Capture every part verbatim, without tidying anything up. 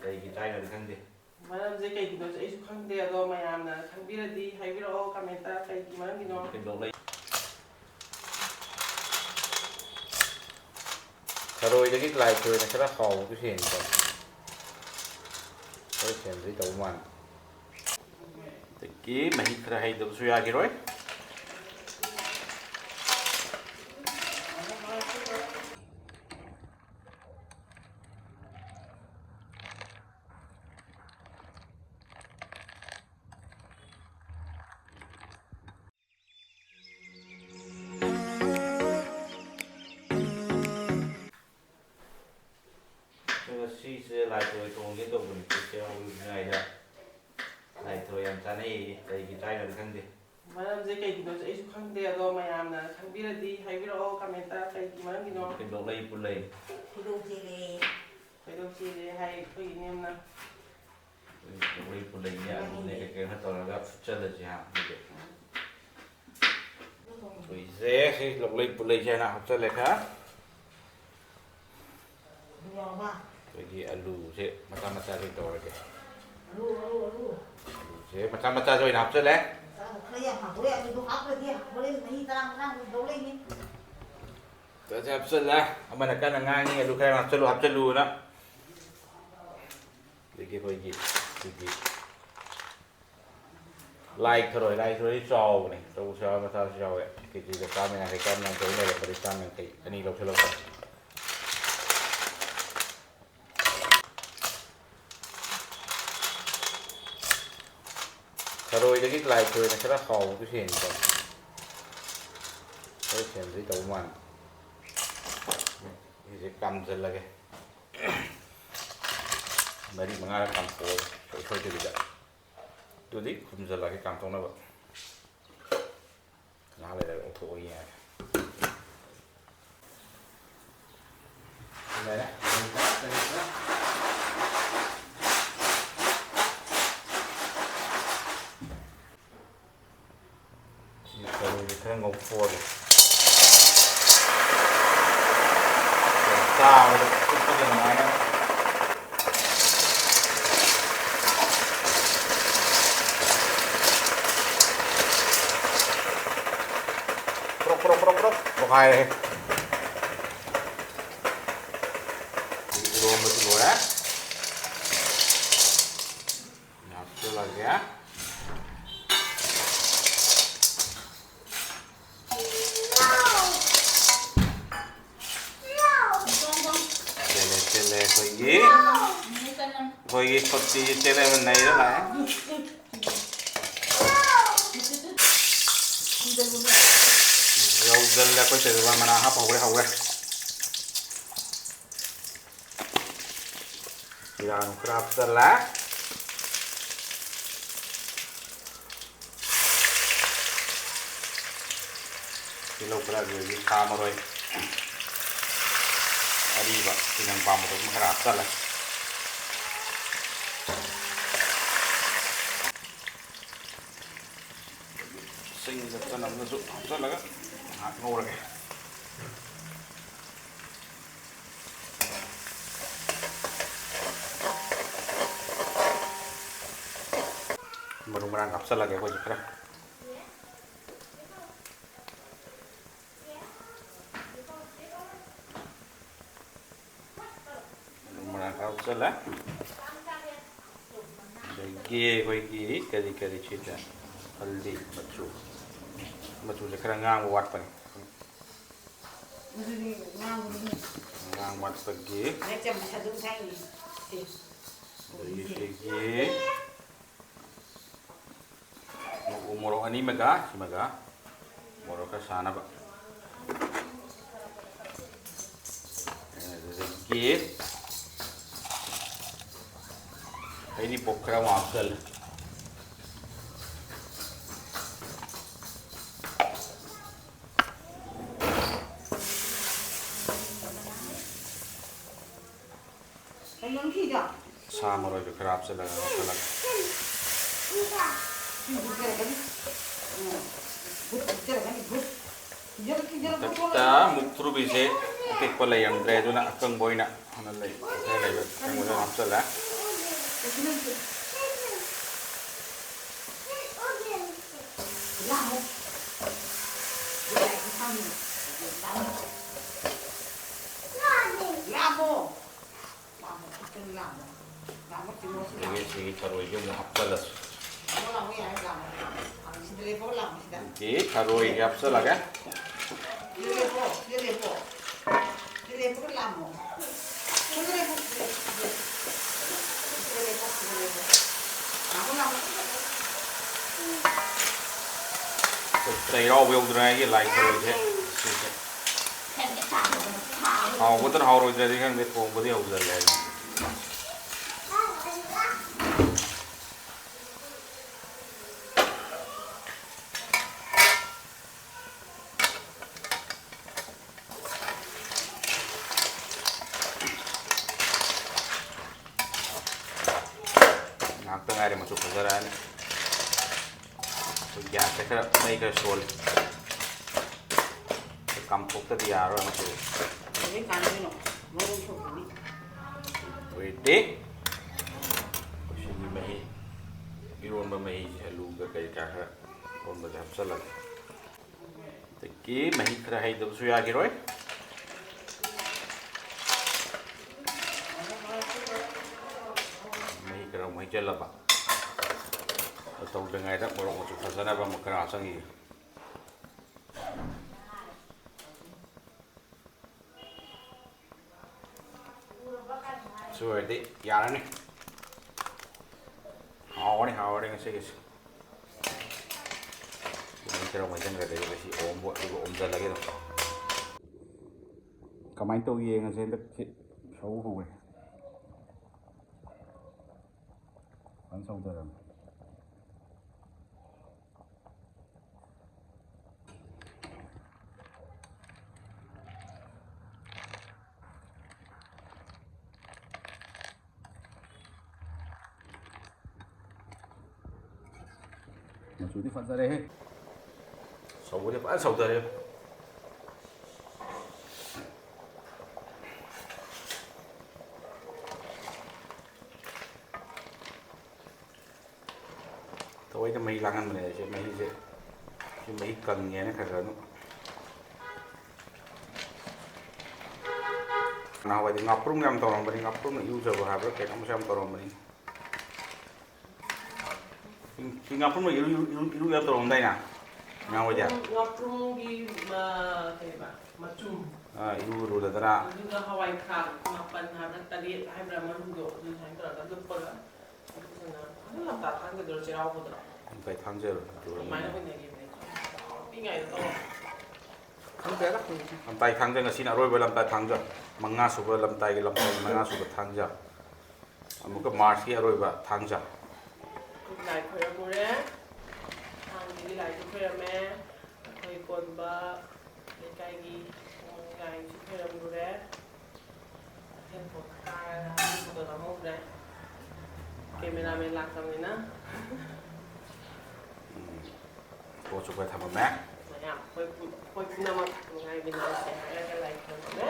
ꯀꯩꯒꯤ ꯆꯥꯏꯅꯣꯗꯤ ꯈꯪꯗꯦ꯫ ꯃꯔꯝꯁꯦ ꯀꯩꯒꯤꯅꯣꯁꯦ ꯑꯩꯁꯨ ꯈꯪꯗꯦ, ꯑꯗꯣ ꯃꯌꯥꯝꯅ ꯈꯪꯕꯤꯔꯗꯤ ꯍꯥꯏꯕꯤꯔꯛꯑꯣ ꯀꯃꯦꯟꯇ, ꯀꯩꯒꯤ ꯃꯔꯝꯒꯤꯅꯣ? ꯀꯩꯗꯧ ꯂꯩ? ꯊꯔꯣꯏꯗꯒꯤ ꯂꯥꯏ ꯊꯔꯣꯏꯅ ꯈꯔ ꯍꯥꯎꯕꯁꯨ ꯍꯦꯟꯕ꯫ ꯈꯔ ꯍꯦꯟꯕꯗꯤ ꯇꯧꯕ ꯃꯥꯜꯂꯤ꯫ ꯑꯗꯒꯤ ꯃꯍꯤ ꯈꯔ ꯍꯩꯗꯕꯁꯨ ꯌꯥꯈꯤꯔꯣꯏ꯫ ꯉꯁꯤꯁꯦ ꯂꯥꯏ ꯊꯔꯣꯏ ꯊꯣꯡꯒꯦ ꯇꯧꯕꯅꯤ, ꯆꯦꯆꯦ ꯍꯧꯔꯤꯉꯩꯗ꯫ ꯂꯥꯏ ꯊꯔꯣꯏ ꯌꯥꯝ ꯆꯥꯅꯩꯌꯦ, ꯀꯩꯒꯤ ꯆꯥꯏꯅꯣꯗꯤ ꯈꯪꯗꯦ꯫ ꯃꯔꯝꯁꯦ ꯀꯩꯒꯤꯅꯣꯁꯦ ꯑꯩꯁꯨ ꯈꯪꯗꯦ, ꯑꯗꯣ ꯃꯌꯥꯝꯅ ꯈꯪꯕꯤꯔꯗꯤ ꯍꯥꯏꯕꯤꯔꯛꯑꯣ ꯀꯃꯦꯟꯇ, ꯀꯩꯒꯤ ꯃꯔꯝꯒꯤꯅꯣ? ꯀꯩꯗꯧ ꯂꯩ ꯄꯨ ꯂꯩ꯫ ꯈꯣꯏꯗꯧ ꯆꯦꯜꯂꯦ꯫ ꯈꯣꯏꯗꯧ ꯆꯦꯜꯂꯦ ꯍꯥꯏ ꯑꯩꯈꯣꯏꯒꯤ ꯏꯅꯦꯝꯅ꯫ ꯂꯧꯔꯩ ꯄꯨꯂꯩꯅꯦ, ꯑꯂꯨꯅꯦ, ꯀꯩꯀꯩꯅꯣ ꯇꯧꯔꯒ ꯐꯨꯠꯆꯜꯂꯁꯤ ꯍꯥ, ꯑꯗꯨꯗꯤ꯫ ꯇꯧꯔꯤꯁꯦ ꯁꯤ ꯂꯧꯔꯩ ꯄꯨꯂꯩꯁꯦ ꯍꯥꯏꯅ ꯍꯥꯞꯆꯜꯂꯦ ꯈꯔ꯫ ꯑꯗꯨ ꯌꯥꯎꯔꯕ? ꯑꯩꯈꯣꯏꯒꯤ ꯑꯂꯨꯁꯦ ꯃꯆꯥ ꯃꯆꯥꯁꯦ ꯇꯧꯔꯒꯦ꯫ ꯑꯂꯨ, ꯑꯂꯨ, ꯑꯂꯨ꯫ ꯑꯂꯨꯁꯦ ꯃꯆꯥ ꯃꯆꯥꯁꯦ ꯑꯣꯏꯅ ꯍꯥꯞꯆꯜꯂꯦ꯫ ꯃꯆꯥꯗꯣ ꯈꯔ ꯌꯥꯝ ꯍꯥꯞꯄꯣꯍꯦ, ꯑꯂꯨꯗꯣ ꯍꯥꯞꯇ꯭ꯔꯗꯤ ꯍꯣꯔꯦꯟ ꯃꯍꯤ ꯇꯔꯥꯡ ꯇꯔꯥꯡ ꯂꯧ ꯂꯩꯅꯤ꯫ ꯃꯆꯥꯁꯦ ꯍꯥꯞꯆꯜꯂꯦ꯫ ꯑꯃꯅ ꯀꯟꯅ ꯉꯥꯡꯉꯤ, "ꯑꯂꯨ ꯈꯔ ꯌꯥꯝ ꯍꯥꯞꯆꯜꯂꯨ, ꯍꯥꯞꯆꯜꯂꯨꯅ"꯫ ꯑꯗꯒꯤ ꯑꯩꯈꯣꯏꯒꯤ ꯁꯤꯒꯤ ꯂꯥꯏ ꯊꯔꯣꯏ, ꯂꯥꯏ ꯊꯔꯣꯏ ꯆꯥꯎꯕꯅꯦ, ꯑꯆꯧꯕꯁꯨ ꯌꯥꯎꯋꯦ, ꯃꯆꯥꯁꯨ ꯌꯥꯎꯋꯦ꯫ ꯀꯦꯖꯤꯗ ꯆꯥꯝꯃ ꯌꯥꯡꯈꯩ, ꯆꯥꯝꯃ ꯌꯥꯡꯈꯩ ꯂꯩꯔꯛꯄꯗꯤ ꯆꯥꯝꯃ ꯌꯥꯡꯈꯩ ꯑꯅꯤ ꯂꯧꯁꯤꯜꯂꯛꯄꯅꯦ꯫ ꯊꯔꯣꯏꯗꯒꯤ ꯂꯥꯏ ꯊꯔꯣꯏꯅ ꯈꯔ ꯍꯥꯎꯕꯁꯨ ꯍꯦꯟꯕ꯫ ꯈꯔ ꯍꯦꯟꯕꯗꯤ ꯇꯧꯕ ꯃꯥꯜꯂꯤ꯫ ꯁꯤꯁꯦ ꯀꯥꯝꯖꯜꯂꯒꯦ꯫ ꯃꯔꯤ ꯃꯉꯥꯔꯛ ꯀꯥꯝꯊꯣꯛꯑꯒ ꯁꯣꯏ ꯁꯣꯏꯗꯕꯤꯗ꯫ ꯑꯗꯨꯗꯤ ꯈꯨꯝꯖꯤꯜꯂꯒꯦ ꯀꯥꯝꯊꯣꯛꯅꯕ꯫ ꯉꯥꯏꯍꯥꯛ ꯂꯩꯔꯒ ꯂꯧꯊꯣꯛꯑꯒ ꯌꯦꯡꯉꯒꯦ꯫ ꯂꯩꯔꯦ꯫ ꯁꯤ ꯊꯔꯣꯏꯁꯦ ꯈꯔ ꯉꯧꯊꯣꯛꯑꯒꯦ꯫ ꯆꯥꯕꯗ ꯆꯨꯞꯄꯗ ꯅꯨꯡꯉꯥꯏꯅꯕ꯫ ꯍꯥꯏꯔꯦ꯫ ꯏꯔꯣꯟꯕꯁꯨ ꯂꯣꯏꯔꯦ꯫ ꯍꯥꯞꯆꯤꯜꯂꯒꯦ꯫ ꯆꯦꯜꯂꯦ, ꯆꯦꯜꯂꯦ ꯑꯩꯈꯣꯏꯒꯤ, ꯑꯩꯈꯣꯏꯒꯤ ꯁꯣꯇꯤꯁꯦ ꯆꯦꯜꯂꯦ, ꯅꯩꯔ ꯂꯥꯛꯑꯦ꯫ ꯌꯧꯖꯜꯂꯦ, ꯑꯩꯈꯣꯏ ꯆꯦꯖꯕꯥꯟ ꯃꯅꯥ ꯍꯥꯞꯄ ꯍꯧꯔꯦ, ꯍꯧꯔꯦ꯫ ꯖꯤꯔꯥ ꯅꯨꯡ ꯈꯔ ꯍꯥꯞꯆꯜꯂꯦ꯫ ꯇꯤꯜꯍꯧ ꯈꯔ, ꯑꯗꯨꯗꯒꯤ ꯁꯥ ꯃꯔꯣꯏ ꯑꯔꯤꯕ ꯆꯅꯝ ꯄꯥꯝꯕꯗꯣ ꯑꯗꯨꯝ ꯈꯔ ꯍꯥꯞꯆꯜꯂꯦ꯫ ꯆꯤꯡꯗ ꯆꯅꯝꯗꯨꯁꯨ ꯍꯥꯞꯆꯜꯂꯒ ꯉꯥꯏꯍꯥꯛ ꯉꯧꯔꯒꯦ꯫ ꯃꯔꯨ ꯃꯔꯥꯡ ꯍꯥꯞꯆꯜꯂꯒꯦ ꯑꯩꯈꯣꯏꯁꯨ ꯈꯔ꯫ ꯃꯔꯥꯡ ꯍꯥꯞꯆꯜꯂꯦ꯫ ꯑꯗꯒꯤ ꯑꯩꯈꯣꯏꯒꯤ ꯀꯔꯤ ꯀꯔꯤ ꯁꯤꯗ ꯍꯜꯗꯤ ꯃꯆꯨ, ꯃꯆꯨꯁꯦ ꯈꯔ ꯉꯥꯡꯕ ꯋꯥꯠꯄꯅꯤ꯫ ꯑꯗꯨꯗꯤ ꯉꯥꯡꯕꯗꯨꯅꯤ꯫ ꯉꯥꯡ ꯋꯥꯠꯄꯒꯤ꯫ ꯃꯆꯝ ꯁꯥꯗꯣꯛ ꯊꯥꯏꯅꯤ꯫ ꯁꯦ꯫ ꯑꯗꯒꯤ ꯁꯤꯒꯤ ꯎ ꯃꯣꯔꯣꯛ ꯑꯅꯤꯃꯒ ꯁꯤꯃꯒ ꯃꯣꯔꯣꯛ ꯈꯔ ꯁꯥꯅꯕ꯫ ꯑꯗꯨꯗꯒꯤ ꯍꯩꯔꯤꯕꯣꯞ ꯈꯔ ꯑꯃꯨꯛ ꯍꯥꯞꯆꯜꯂꯦ꯫ ꯁꯥ ꯃꯔꯣꯏꯗꯣ ꯈꯔ ꯍꯥꯞꯆꯤꯜꯂꯒ ꯉꯧꯁꯜꯂꯒ꯫ ꯃꯊꯛꯇ ꯃꯨꯛꯊ꯭ꯔꯨꯕꯤꯁꯦ ꯑꯄꯤꯛꯄ ꯂꯩꯔꯝꯗ꯭ꯔꯦ, ꯑꯗꯨꯅ ꯑꯀꯪꯕ ꯑꯣꯏꯅ ꯍꯥꯟꯅ ꯂꯩ, ꯈꯔ ꯂꯩꯕ ꯑꯀꯪꯕꯗꯣ ꯍꯥꯞꯆꯤꯜꯂꯦ꯫ ꯑꯗꯒꯤ ꯁꯤꯒꯤ ꯊꯔꯣꯏꯁꯦ ꯑꯃꯨꯛ ꯍꯥꯞꯆꯜꯂꯁꯤ꯫ ꯁꯤ ꯊꯔꯣꯏꯁꯦ ꯍꯥꯞꯆꯜꯂꯒꯦ꯫ ꯆꯩꯔꯥꯎꯕ ꯌꯧꯗ꯭ꯔꯤꯉꯩꯒꯤ ꯂꯥꯏ ꯊꯔꯣꯏꯁꯦ ꯁꯤꯁꯦ꯫ ꯍꯥꯎꯒꯗ꯭ꯔꯥ ꯍꯥꯎꯔꯣꯏꯗ꯭ꯔꯗꯤ ꯈꯪꯗꯦ, ꯊꯣꯡꯕꯗꯤ ꯍꯧꯖꯤꯜꯂꯦ꯫ ꯉꯥꯏꯍꯥꯛꯇ ꯉꯥꯏꯔꯦ, ꯃꯆꯨ ꯐꯖꯔꯛꯑꯅꯤ꯫ ꯑꯩꯈꯣꯏ ꯒ꯭ꯌꯥꯁꯁꯦ ꯈꯔ, ꯃꯩ ꯈꯔ ꯁꯣꯜꯂꯤ꯫ ꯀꯥꯝꯊꯣꯛꯇꯗꯤ ꯌꯥꯔꯔꯣꯏ ꯃꯆꯨ꯫ ꯀꯩꯗꯧꯕꯩ ꯀꯥꯝꯗꯣꯏꯅꯣ? ꯃꯔꯨ ꯊꯣꯛꯄꯅꯤ꯫ ꯑꯣꯏꯗꯦ꯫ ꯁꯤꯒꯤ ꯃꯍꯤ, ꯏꯔꯣꯟꯕ ꯃꯍꯤꯁꯦ ꯑꯂꯨꯒ ꯀꯔꯤ ꯀꯔꯥ ꯈꯔ ꯏꯔꯣꯟꯕꯗ ꯍꯥꯞꯆꯜꯂꯒꯦ꯫ ꯑꯗꯒꯤ ꯃꯍꯤ ꯈꯔ ꯍꯩꯗꯕꯁꯨ ꯌꯥꯈꯤꯔꯣꯏ꯫ ꯃꯍꯤ ꯈꯔ ꯑꯃꯨꯛ ꯍꯩꯖꯜꯂꯕ꯫ ꯑꯗꯨ ꯇꯧꯗ꯭ꯔꯤꯉꯩꯗ ꯃꯣꯔꯣꯛ ꯃꯆꯨ ꯐꯖꯅꯕ ꯑꯃꯨꯛ ꯈꯔ ꯍꯥꯞꯆꯟꯈꯤꯒꯦ꯫ ꯁꯤ ꯑꯣꯏꯔꯗꯤ ꯌꯥꯔꯅꯤ꯫ ꯍꯥꯎꯔꯅꯤ, ꯍꯥꯎꯔꯅꯤ ꯉꯁꯤꯒꯤꯁꯤ꯫ ꯃꯩ ꯈꯔ ꯃꯩꯁꯤꯟꯈ꯭ꯔꯗꯤ ꯑꯩ ꯁꯤ ꯑꯣꯝꯕ-, ꯑꯗꯨꯒ ꯑꯣꯝꯁꯤꯜꯂꯒꯦ ꯑꯗꯨꯝ꯫ ꯀꯃꯥꯏꯅ ꯇꯧꯏ ꯌꯦꯡꯉꯁꯦ ꯍꯟꯗꯛꯁꯤ꯫ ꯁꯧ ꯍꯧꯔꯦ꯫ ꯐꯖꯅ ꯁꯧꯊꯔꯝꯃꯦ꯫ ꯃꯆꯨꯗꯤ ꯐꯖꯔꯦꯍꯦ꯫ ꯁꯧꯕꯗꯤ ꯐꯖꯅ ꯁꯧꯊꯔꯦ꯫ ꯊꯑꯣꯏꯅ ꯃꯍꯤ ꯂꯥꯡꯍꯟꯕꯅꯦ ꯑꯩꯁꯦ, ꯃꯍꯤꯁꯦ, ꯁꯤ ꯃꯍꯤ ꯀꯪꯉꯦꯅ ꯈꯔ ꯈꯔ ꯑꯗꯨꯝ꯫ ꯅꯍꯥꯟꯋꯥꯏꯗꯤ ꯉꯥꯄ꯭ꯔꯨꯝ ꯌꯥꯝ ꯇꯧꯔꯝꯕꯅꯤ, ꯉꯥꯄ꯭ꯔꯨꯝꯅ ꯏꯔꯨꯖꯕ ꯍꯥꯏꯕ꯭ꯔꯥ ꯀꯩꯅꯣꯝꯁꯨ ꯌꯥꯝ ꯇꯧꯔꯝꯕꯅꯤ꯫ ꯁꯤ ꯉꯥꯄ꯭ꯔꯨꯝꯅ ꯏꯔꯨ, ꯏꯔꯨ, ꯏꯔꯨ ꯌꯥꯝ ꯇꯧꯔꯝꯗꯥꯏꯅꯦ, ꯑꯉꯥꯡ ꯑꯣꯏꯗꯤ? ꯉꯥꯄ꯭ꯔꯨꯝꯒꯤ, ꯃ-, ꯀꯩꯕ? ꯃꯆꯨꯝ꯫ ꯑꯥ, ꯏꯔꯨ ꯂꯨꯗꯗꯅ꯫ ꯑꯗꯨꯒ ꯍꯋꯥꯏ ꯊ꯭ꯔꯥꯛ ꯃꯥꯄꯟ ꯍꯥꯏꯕ꯭ꯔꯥ, ꯇꯔꯦꯠ ꯍꯥꯏꯕ꯭ꯔꯥ, ꯃꯔꯨꯗꯣ ꯑꯗꯨ ꯁꯨꯃꯥꯏꯅ ꯇꯧꯔꯒ ꯂꯨꯞꯄꯒ, ꯑꯗꯨꯗꯨꯅ ꯑꯗꯨ ꯂꯝꯇꯥ ꯊꯥꯡꯖꯗꯨꯔꯣ, ꯆꯩꯔꯥꯎꯕꯗꯨꯔꯣ? ꯂꯝꯇꯥꯏ ꯊꯥꯡꯖꯔꯣ, ꯑꯗꯨ ꯑꯗꯨꯃꯥꯏꯅ ꯑꯣꯏꯅꯈꯤꯕꯅꯦ꯫ ꯄꯤꯛꯏꯉꯩꯗ ꯇꯧꯔꯝꯕ꯫ ꯈꯪꯗꯦꯗ꯫ ꯂꯝꯇꯥꯏ ꯊꯥꯡꯖ, ꯉꯁꯤꯅ ꯑꯔꯣꯏꯕ ꯂꯝꯇꯥꯏ ꯊꯥꯡꯖ꯫ ꯃꯉꯥ ꯁꯨꯕ ꯂꯝꯇꯥꯏꯒꯤ, ꯂꯝꯇꯥꯏꯒꯤ ꯃꯉꯥ ꯁꯨꯕ ꯊꯥꯡꯖ꯫ ꯑꯃꯨꯛꯀ ꯃꯥꯔꯁꯀꯤ ꯑꯔꯣꯏꯕ ꯊꯥꯡꯖ꯫ ꯂꯥꯏ ꯈꯣꯏꯔꯝꯃꯨꯔꯦ꯫ ꯊꯥꯡꯖꯒꯤ ꯂꯥꯏꯁꯨ ꯈꯣꯏꯔꯝꯃꯦ꯫ ꯑꯩꯈꯣꯏ ꯀꯣꯟꯕ ꯂꯩꯀꯥꯏꯒꯤ ꯂꯥꯏꯁꯨ ꯈꯣꯏꯔꯝꯃꯨꯔꯦ꯫ ꯑꯊꯦꯟ ꯄꯣꯠ ꯀꯥꯔꯒ ꯑꯊꯦꯟ ꯄꯣꯠꯇꯣ ꯂꯧꯍꯧꯗ꯭ꯔꯦ꯫ ꯀꯦꯃꯦꯔꯥꯃꯦꯟ ꯂꯥꯛꯇꯕꯅꯤꯅ꯫ ꯄꯣꯠꯁꯨ ꯈꯔ ꯊꯝꯃꯝꯃꯦ꯫ ꯃꯌꯥꯝ ꯑꯩꯈꯣꯏ ꯄꯨ-, ꯑꯩꯈꯣꯏ ꯄꯨꯝꯅꯃꯛ ꯅꯨꯡꯉꯥꯏꯃꯤꯟꯅꯔꯁꯦ ꯍꯥꯏꯔꯒ ꯂꯥꯏ ꯈꯣꯏꯔꯝꯃꯦ꯫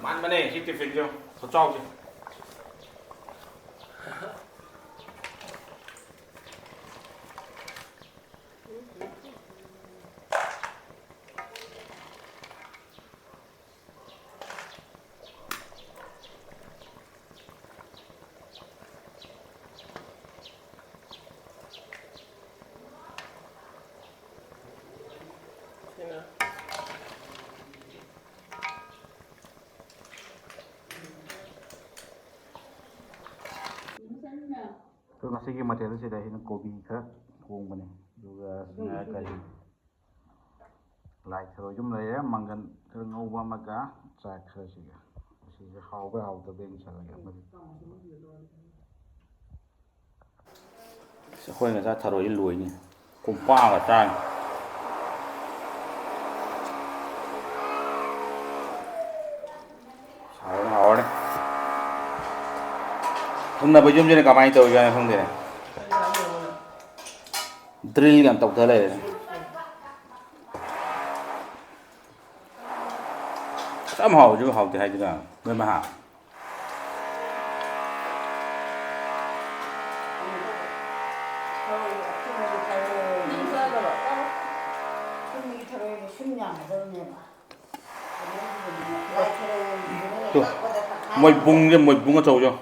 ꯃꯥꯟꯕꯅꯦ ꯁꯤ ꯇꯤꯐꯤꯟꯁꯦ ꯈꯨꯆꯥꯎꯁꯦ꯫ ꯁꯤꯅ꯫ ꯑꯗꯣ ꯉꯁꯤꯒꯤ ꯃꯊꯦꯜꯁꯤꯗ ꯑꯩꯅ ꯀꯣꯕꯤ ꯈꯔ ꯊꯣꯡꯕꯅꯦ, ꯑꯗꯨꯒ ꯁꯤꯅ ꯀꯔꯤ, ꯂꯥꯏ ꯊꯔꯣꯏꯗꯨꯝ ꯂꯩꯔꯦ, ꯃꯪꯒꯟ ꯈꯔ ꯉꯧꯕ ꯑꯃꯒ ꯆꯥꯛ ꯈꯔꯁꯤꯒ꯫ ꯁꯤꯁꯦ ꯍꯥꯎꯕ꯭ꯔꯥ ꯍꯥꯎꯇꯕ꯭ꯔꯥ ꯌꯦꯡꯁꯜꯂꯒꯦ ꯑꯃꯗꯤ꯫ ꯑꯩꯈꯣꯏ ꯉꯁꯥꯏ ꯊꯔꯣꯏꯁꯦ ꯂꯣꯏꯅꯤ꯫ ꯀꯣꯝꯄꯥꯛ ꯑꯃ ꯆꯥꯅꯤ꯫ ꯍꯥꯎꯔꯅꯤ, ꯍꯥꯎꯔꯅꯤ꯫ ꯊꯪꯅꯕ ꯌꯨꯝꯁꯤꯅ ꯀꯃꯥꯏꯅ ꯇꯧꯔꯤꯖꯥꯠꯅꯣ ꯈꯪꯗꯦꯅꯦ꯫ ꯗ꯭ꯔꯤꯜ ꯌꯥꯝ ꯇꯧꯊ ꯂꯩꯔꯦꯅꯦ꯫ ꯌꯥꯝ ꯍꯥꯎꯕꯁꯨ ꯍꯥꯎꯇꯦ ꯍꯥꯏꯗꯨꯅ ꯅꯣꯏ ꯃꯍꯥ꯫ ꯊꯔꯣꯏ ꯑꯊꯨꯝꯕꯗꯤ ꯆꯥꯅꯤꯡꯉꯦ꯫ ꯁꯨꯝꯒꯤ ꯊꯔꯣꯏꯗꯤ ꯁꯨꯝ ꯌꯥꯝꯒꯗꯕꯅꯦꯕ꯫ ꯂꯥꯏ ꯈꯣꯏꯔꯝꯕꯗꯨꯅ ꯇꯨ, ꯂꯩꯕꯥꯛꯄꯗ ꯇꯪꯈꯥꯏ ꯃꯣꯏ ꯑꯃ ꯕꯨꯡꯁꯦ, ꯃꯣꯏ ꯕꯨꯡ ꯑꯆꯧꯕꯁꯦ ꯌꯦꯡꯉꯣ꯫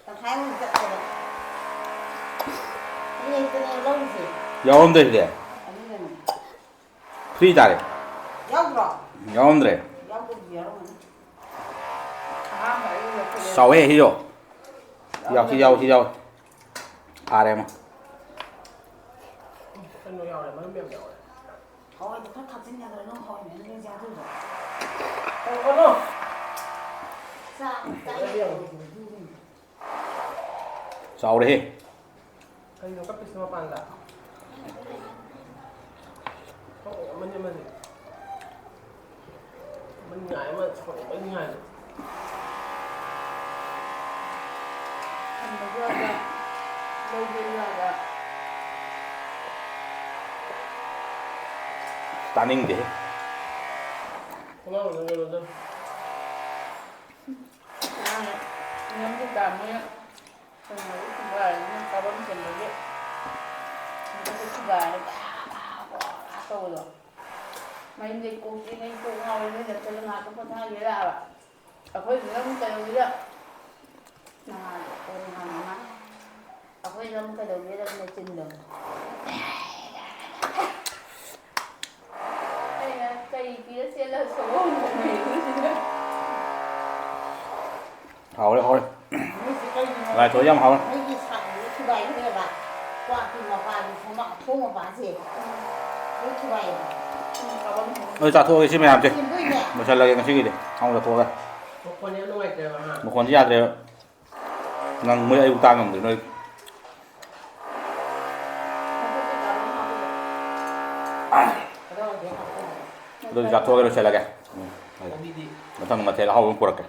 ꯇꯪꯈꯥꯏ ꯑꯃ ꯆꯠꯈ꯭ꯔꯦ꯫ ꯍꯌꯦꯡꯇꯅꯦ ꯂꯧꯔꯤꯁꯦ꯫ ꯌꯥꯎꯔꯝꯗ꯭ꯔꯦ ꯁꯤꯗꯤ꯫ ꯑꯗꯨꯅꯅꯦ꯫ ꯐ꯭ꯔꯤ ꯇꯥꯔꯦ꯫ ꯌꯥꯎꯗ꯭ꯔꯣ? ꯌꯥꯎꯔꯝꯗ꯭ꯔꯦ꯫ ꯌꯥꯎꯗꯕꯗꯤ ꯌꯥꯎꯔꯝꯒꯅꯤ꯫ ꯑꯍꯥꯟꯕ ꯑꯩ ꯂꯧꯈꯠꯂꯦ꯫ ꯆꯥꯎꯋꯦ ꯁꯤꯁꯨ꯫ ꯌꯥꯎꯁꯤ, ꯌꯥꯎꯁꯤ, ꯌꯥꯎꯁꯤ꯫ ꯐꯥꯔꯦ ꯑꯃ꯫ ꯀꯩꯅꯣ ꯌꯥꯎꯔꯦ, ꯃꯔꯨꯝ ꯌꯥꯝ ꯌꯥꯎꯔꯦ꯫ ꯍꯋꯥꯏꯗꯣ ꯈꯔ ꯊꯥꯛꯆꯤꯟ ꯌꯥꯗ꯭ꯔꯥ? ꯅꯪ ꯍꯋꯥꯏ ꯃꯌꯥꯝ ꯂꯩ ꯆꯥꯗꯣꯏꯕ꯫ ꯇꯧꯒꯅꯨ꯫ ꯆꯥꯛ ꯆꯥ ꯌꯥꯗꯦ꯫ ꯆꯥꯎꯔꯦꯍꯦ꯫ ꯀꯩꯅꯣ ꯀꯞꯄꯤꯁꯤ ꯃꯄꯥꯟꯗ? ꯊꯣꯛꯑꯣ, ꯑꯃꯅꯤ, ꯑꯃꯅꯤ꯫ ꯑꯃꯅꯤ ꯉꯥꯏ, ꯑꯃ ꯊꯣꯛꯑꯣ, ꯑꯃꯅꯤ ꯉꯥꯏ꯫ ꯊꯝꯕꯁꯨ ꯌꯥꯗ, ꯂꯧꯕꯁꯨ ꯌꯥꯗ꯫ ꯇꯥꯅꯤꯡꯗꯦꯍꯦ꯫ ꯊꯣꯡꯅꯥꯎꯗ ꯂꯣꯜꯂꯣ꯫ ꯅꯦꯝ ꯀꯩꯀꯥ ꯃꯣꯏꯅ ꯀꯩꯅꯣꯗꯣ ꯊꯨꯒꯥꯏꯔꯅꯤꯅ ꯀꯥꯕꯝ ꯆꯟꯕꯒꯤ ꯃꯊꯛꯇ ꯊꯨꯒꯥꯏꯔꯒ ꯇꯧꯕꯗꯣ꯫ ꯃꯌꯨꯝꯗꯩ ꯀꯣꯛ ꯆꯦꯟꯉꯩ ꯀꯣꯛ ꯉꯥꯎꯔꯦ, ꯅꯣꯏ ꯅꯠꯇ꯭ꯔꯒ ꯉꯥꯏꯍꯥꯛꯇ ꯄꯣꯊꯥꯒꯦꯔꯕ? ꯑꯩꯈꯣꯏꯗꯨꯅ ꯑꯃꯨꯛ ꯀꯩꯗꯧꯁꯤꯗ ꯅꯍꯥꯟ, ꯑꯣ, ꯅꯍꯥꯟ ꯑꯃ ꯑꯩꯈꯣꯏꯗ ꯑꯃꯨꯛ ꯀꯩꯗꯧꯒꯦꯗ ꯃꯦꯆꯤꯟꯗꯣ꯫ ꯑꯩꯅ ꯀꯔꯤ ꯄꯤꯔ ꯆꯦꯜꯂ ꯁꯒꯣꯜ ꯈꯣꯡꯉꯤꯗꯨꯁꯤꯅ꯫ ꯍꯥꯎꯔꯦ, ꯍꯥꯎꯔꯦ꯫ ꯃꯣꯏꯁꯦ ꯀꯩꯒꯤꯅꯣ? ꯂꯥꯏꯊꯣꯛ ꯌꯥꯝ ꯍꯥꯎꯔꯦ꯫ ꯃꯣꯏꯒꯤ ꯁꯥꯇ꯭ꯔꯁꯦ ꯊꯨꯒꯥꯏꯈ꯭ꯔꯦꯕ꯫ ꯀ꯭ꯋꯥꯛꯀꯤ ꯃꯄꯥꯒꯤ ꯊꯣꯡ-, ꯊꯣꯡ ꯃꯄꯥꯁꯦ ꯂꯣꯏ ꯊꯨꯒꯥꯏꯌꯦꯕ꯫ ꯂꯣꯏ ꯆꯥꯊꯣꯛꯑꯒꯦ ꯁꯤ ꯃꯌꯥꯝꯁꯦ꯫ ꯁꯦꯝꯗꯣꯏꯅꯦ꯫ ꯂꯣꯏꯁꯜꯂꯒꯦ ꯉꯁꯤꯒꯤꯗꯤ꯫ ꯑꯃꯨꯛ ꯆꯥꯊꯣꯛꯑꯒ꯫ ꯃꯈꯣꯟꯁꯦ ꯌꯥꯝ ꯅꯨꯡꯉꯥꯏꯇ꯭ꯔꯦꯕ, ꯍꯥ? ꯃꯈꯣꯟꯁꯦ ꯌꯥꯗ꯭ꯔꯦꯕ꯫ ꯅꯪ ꯅꯣꯏ ꯑꯌꯨꯛ ꯇꯥ ꯉꯝꯗ꯭ꯔꯦ ꯅꯣꯏ꯫ ꯑꯗꯨꯗꯤ ꯆꯥꯊꯣꯛꯑꯒ ꯂꯣꯏꯁꯤꯜꯂꯒꯦ꯫ ꯎꯝ, ꯐꯔꯦ꯫ ꯃꯊꯪ ꯃꯊꯦꯜ ꯑꯍꯥꯎꯕ ꯑꯃ ꯄꯨꯔꯛꯀꯦ꯫